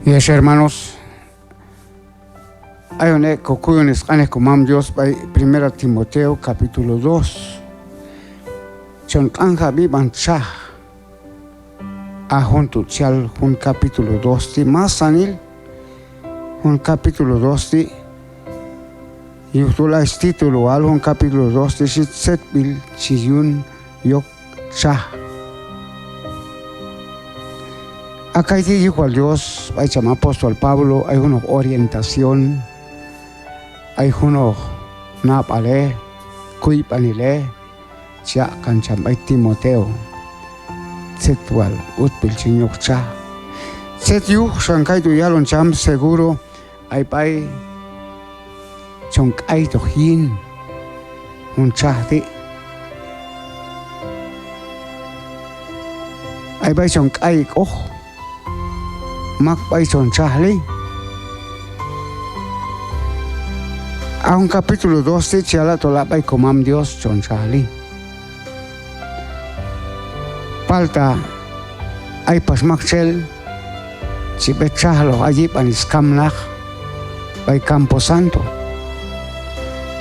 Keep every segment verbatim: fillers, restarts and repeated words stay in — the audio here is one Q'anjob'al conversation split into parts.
Ex hermanos, ayon ek' kokuyon sq'anej komam Dios b'ay Primera Timoteo capítulo dos. Chon q'anjab' yib'an txaj. A jun tu' chi yal jun capítulo dos ti', masanil jun capítulo dos ti', yujtol a stitulual jun capítulo dos ti' xhi tzetb'il chi yun yok txaj. A kayti' yuj wal Dios b'ay cham apóstol Pablo ay junoq orientación, ay junoq nab'alej, kuyb'anilej chi yaq' kan cham b'ay Timoteo, tzet wal utb'il chi yun yok txaj. Tzet yuj xan kaytu' yalon cham, seguro ay b'ay chon k'aytoq yin jun txaj ti'. Ay b'ay chon k'ay ek'oq mak b'ay chon txajli. A jun capítulo dos ti' chi yala' tol a b'ay komam Dios chon txajli. Palta ay pax maktxel chi b'et txajloq ay yib'an skamnaq b'ay camposanto.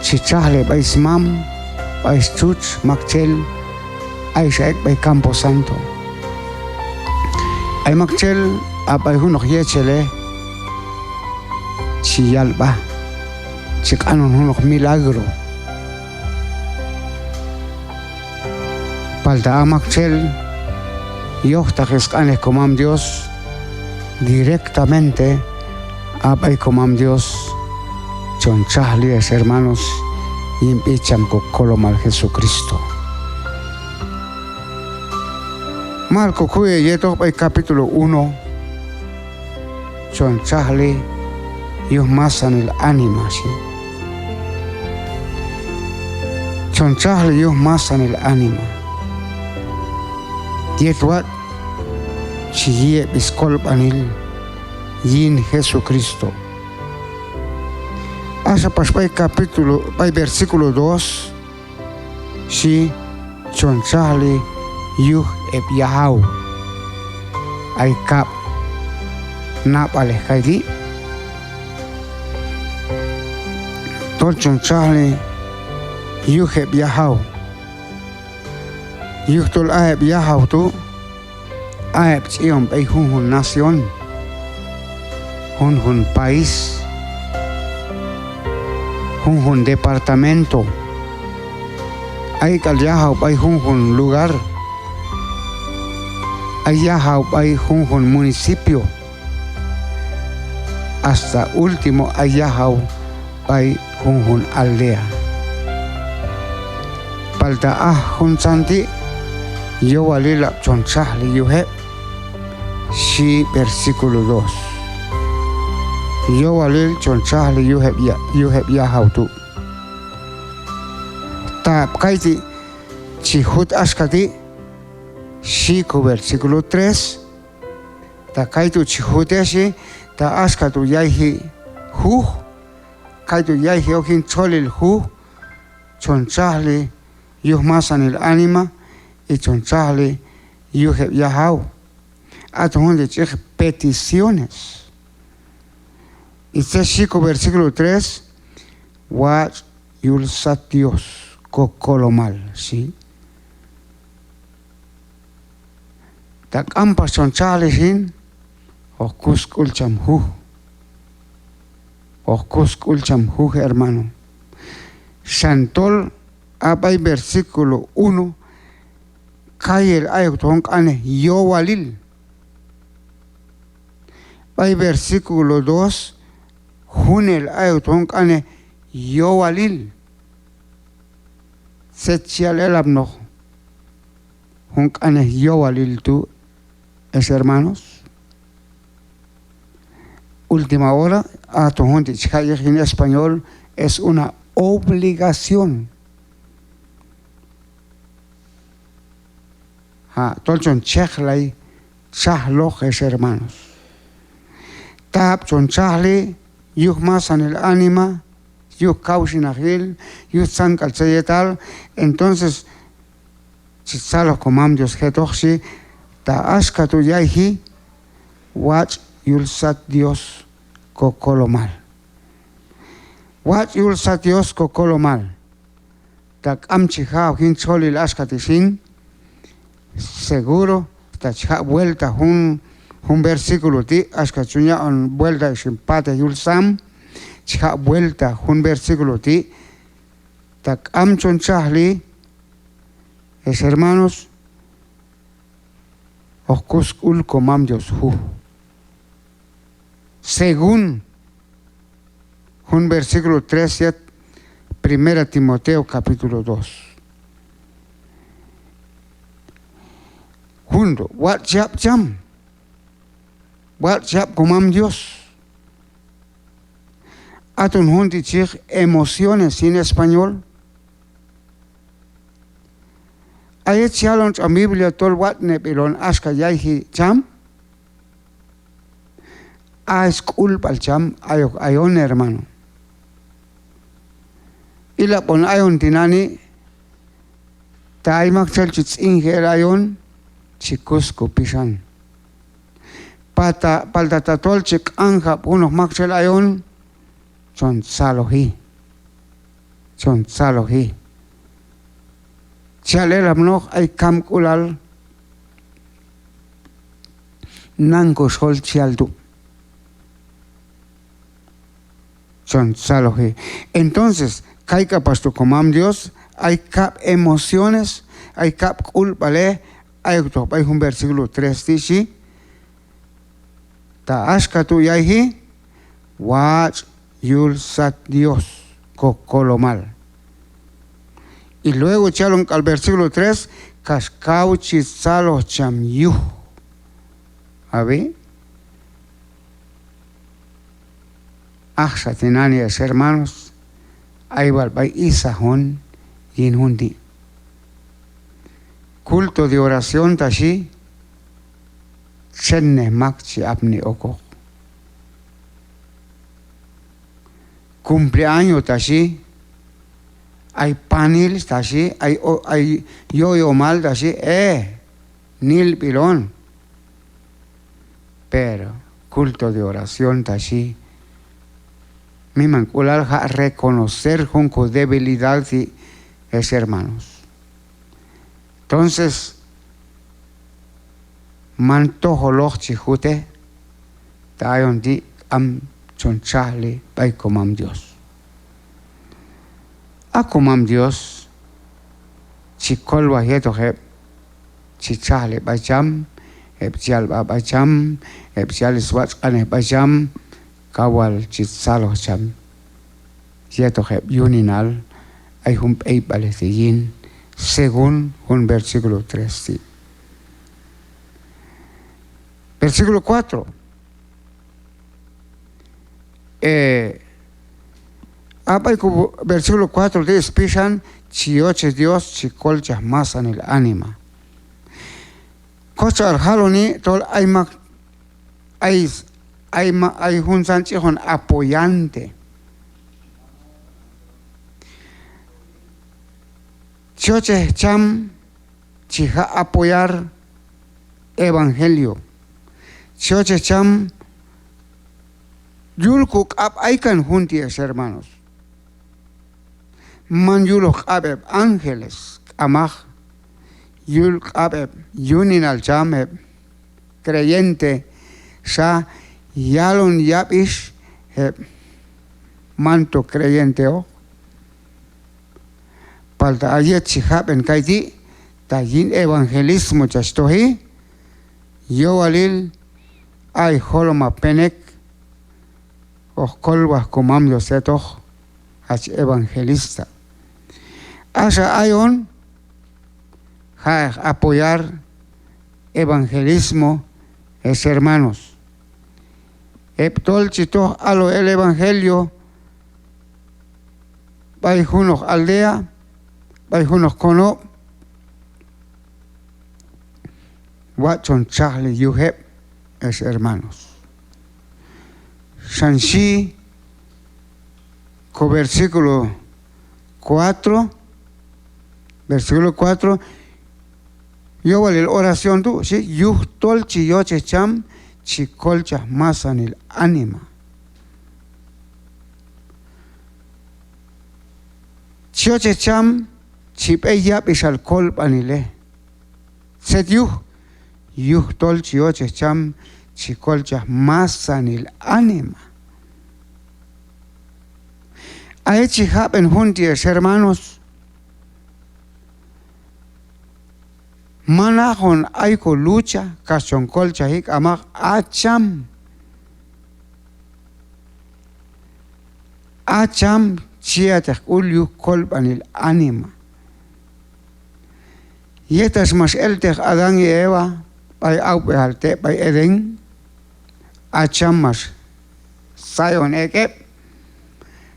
Chi txajli b'ay smam, b'ay stxutx, maktxel ayxa ek' b'ay camposanto. Ay maktxel a b'ay junoq yechelej chi yal sb'a, chi q'anon junoq milagro. Palta a maktxel yojtaq sq'anej komam Dios, directamente a b'ay komam Dios chon txajli, ex hermanos, yin sb'i cham kokolomal Jesucristo. Mayal kokuy heyetoq b'ay capítulo uno, chon txajli yuj masanil anima, xhi. Chon txajli yuj masanil anima. Yet watx' chi yi' heb' skolb'anil yin Jesucristo. Axa pax b'ay capítulo, b'ay versículo dos, xhi, chon txajli yuj heb' yajaw. Ay kab' nab'alej kayti'. Tol chon txajli yuj heb' yajaw. Yujtol a heb' yajaw tu' a heb' ch'i'on b'ay junjun nación, junjun país, junjun departamento. Ay k'al yajaw b'ay junjun lugar, ay yajaw b'ay junjun municipio, hasta último ay yajaw b'ay junjun aldea. Palta a juntzan ti' yowalil ab' chon txajli yuj heb', xhi versículo dos. Yowalil chon txajli yuj heb' ya-, yuj heb' yajaw tu'. Ta ab' kayti' chi jut axka ti', xhi ko versículo tres. Ta kaytu' chi jute xhi, ta axka tu' yayji juj, kaytu' yayji ok yin txolil juj, chon txajli yuj masanil anima, y chon txajli yuj heb' yajaw. Aton jun ti' chi yiq peticiones. Y tzet xhi ko versículo tres, watx' yul sat Dios kokolomal, xhi. Ta k'am pax chon txajli xin, hoq kus sk'ul cham juj. Hoq kus sk'ul cham juj, hermano. Xan tol a b'ay versículo uno, kayel ayokto jun q'anej yowalil. B'ay versículo dos, junel ayokto jun q'anej yowalil. Tzet chi yal elapnoq jun q'anej yowalil tu', ex hermanos? Última hora, aton jun ti' chi jaq' yiq yin español, es una obligación. Ha, tol chon chejlay txajloq, ex hermanos. Ta ab' chon txajli yuj masanil anima, yuj kawxinaqil, yuj tzan k'al tzet yetal, entonces chi tzaloj komam Dios jetoq xhi, ta axka tu' yayji, watx' yul sat Dios kokolomal. Watx' yul sat Dios kokolomal. Ta k'am chi ja' ok yin txolil axka ti' xin, seguro ta chi jaq' vuelta jun, jun versículo ti', axka chun yaq'on vuelta xin patej yul sam, chi jaq' vuelta jun versículo ti', ta k'am chon txajli, ex hermanos, hoq kus sk'ul Komam Dios juj. Según jun versículo tres yet Primera Timoteo capítulo dos. Jun tu', watx' chi jab' cham, watx' chi jab' Komam Dios. Aton jun ti' chi yiq emociones yin español. A yet chi yalon tx'an Biblia tol watx'neb'il on axka yayji cham, a sk'ulb'al cham ayok ayon, hermano. Ilab' on ayon tinani', ta ay maktxel chi tz'inji el ayon, chi kus kopixan. Palta, palta tatol chi q'anjab' junoq maktxel ayon, chon tzaloji. Chon tzaloji. Chi yal elapnoq ay kamk'ulal nan koxol chi yal tu'. Chon tzaloji. Entonces, kay k'apax tu' Komam Dios, ay kab' emociones, ay kab' k'ulb'alej, ayoktoq b'ay jun versículo tres ti' xhi, ta axka tu' yayji, watx' yul sat Dios kokolomal. Y luego chi yalon k'al versículo tres, kax kaw chi tzaloj cham yuj. Ab'i? Axa tinani' ex hermanos, ay wal b'ay isaj on yin jun ti'. Culto de oración ta xhi, txennej mak chi apni okoq. Cumpleaño ta xhi, ay panil ta xhi, ay o-, ay yoyomal ta xhi, eh, nilb'il on. Pero culto de oración ta xhi, mimank'ulal jaq' reconocer jun ko debilidad ti' ex hermanos. Entonces, man tojoloq chi jutej, ta ayon ti' k'am chon txajli b'ay Komam Dios. A Komam Dios chi kolwaj yetoq heb' chi txajli b'ay cham, heb' chi yal b'a b'ay cham, heb' chi yal swatx' q'anej b'ay cham, kaw wal chi tzaloj cham yetoq heb' yuninal, ay jun b'eyb'alej ti' yin, según jun versículo tres ti'. Versículo cuatro. Eh, a b'ay ko versículo cuatro ti' spixan, chi yochej Dios chi kolchaj masanil anima. Koch k'al jaloni tol ay mak, ay, ay ma-, ay juntzan chi jon apoyante. Chi yochej cham chi jaq' apoyar evangelio. Chi yochej cham yul ko q'ab' aykan jun ti' ex hermanos. Man yul hoq q'ab' heb' ángeles, k'amaq, yul q'ab' heb' yuninal cham, heb' creyente xa, yalon yab'ix heb' manto creyenteoq. Palta a yet chi jab'en kayti', ta yin evangelismo chach toji, yowalil ay jolom a penek hoq kolwaj Komam Dios yetoq hach evangelista. Axa ayon, jaq'eq apoyar evangelismo, ex hermanos. Heb' tol chi toj aloj el evangelio b'ay junoq aldea, b'ay junoq konob', watx' chon txajli yuj heb', ex hermanos. Xan xhi ko versículo cuatro, versículo cuatro, yowalil oración tu' xhi, yujtol chi yochej cham chi kolchaj masanil anima. Chi yochej cham chi b'ey yab'ixal kolb'anilej. Tzet yuj? Yujtol chi yochej cham chi kolchaj masanil anima. A yet chi jab'en jun ti' ex hermanos, manaq on ay ko lucha kax chon kolchaji k'amaq, a cham. A cham chi ya'teq k'ul yuj kolb'anil anima. Yet ax max elteq Adán y Eva b'ay awb'ejal te' b'ay Edén, a cham max sayon ek' heb',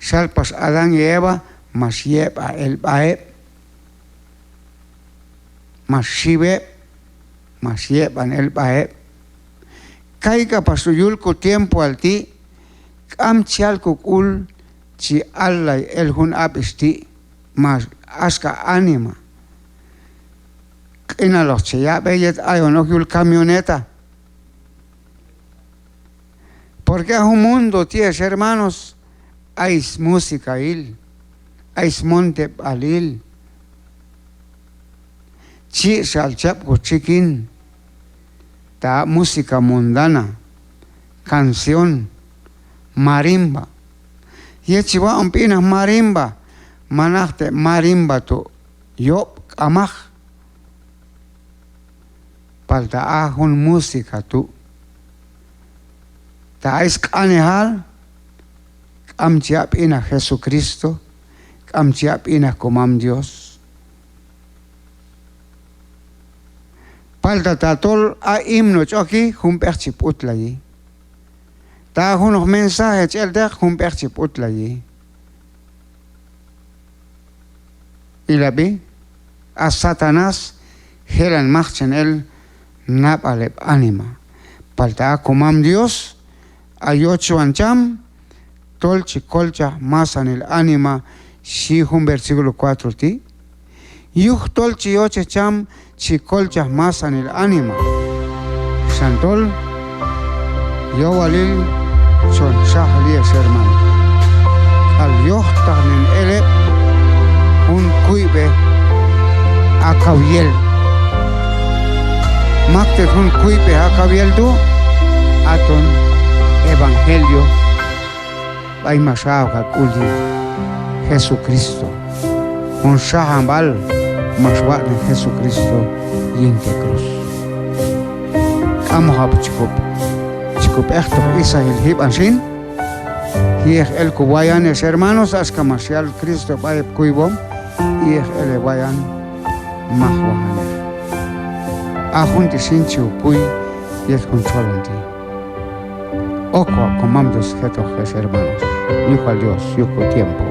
xal pax Adán y Eva max yeb'an el sb'a heb', max xiw heb', max yeb'an el sb'a heb'. Kay k'apax tu' yul ko tiempoal ti', k'am chi yal ko k'ul chi allay el jun ab'ix ti', max axka anima. Q'inaloq che yab'e yet ayon ok yul camioneta. Porque a jun mundo ti' ex hermanos, ay smusicail, ay smonteb'alil. Chi xal chab' ko txikin, ta música mundana, canción, marimba. Yet chi waq'on b'inaj marimba, manaq te' marimba tu' yob', k'amaq. Palta a jun música tu', ta ay sq'anejal, k'am chi ya' b'inaj Jesucristo, k'am chi ya' b'inaj Komam Dios. Palta tatol a himno ch'oki, jun b'eq chi b'utlayi. Ta a junoq mensaje ch'elteq, jun b'eq chi b'utlayi. Ilab'i, a Satanás jelan maqchen el nab'al heb' anima. Palta a Komam Dios, a yochwan cham tol chi kolchaj masanil anima, xhi jun versículo cuatro ti'. Yujtol chi yochej cham chi kolchaj masanil anima. Xan tol yowalil chon xajali ex hermano. K'al yojtaqnen el heb' jun kuyb'ej a kaw yel. Mak tet jun kuyb'ej a kaw yel tu', aton evangelio b'ay max a' ok a k'ul yin Jesucristo. Jun xajanb'al max watx'nen Jesucristo yin te' cruz. K'amoqab' chi ko, chi ko b'eqtoq isajil jib'an xin. Yi'ej el ko wayan ex hermanos, axka max yal Cristo b'ay heb' kuywom, yi'ej el he wayan mak wajanej. A jun ti' xin chi ko kuy yet jun txolan ti'. Okoqab' Komam Dios jetoq ex hermanos. Yuj wal Dios yuj ko tiempo.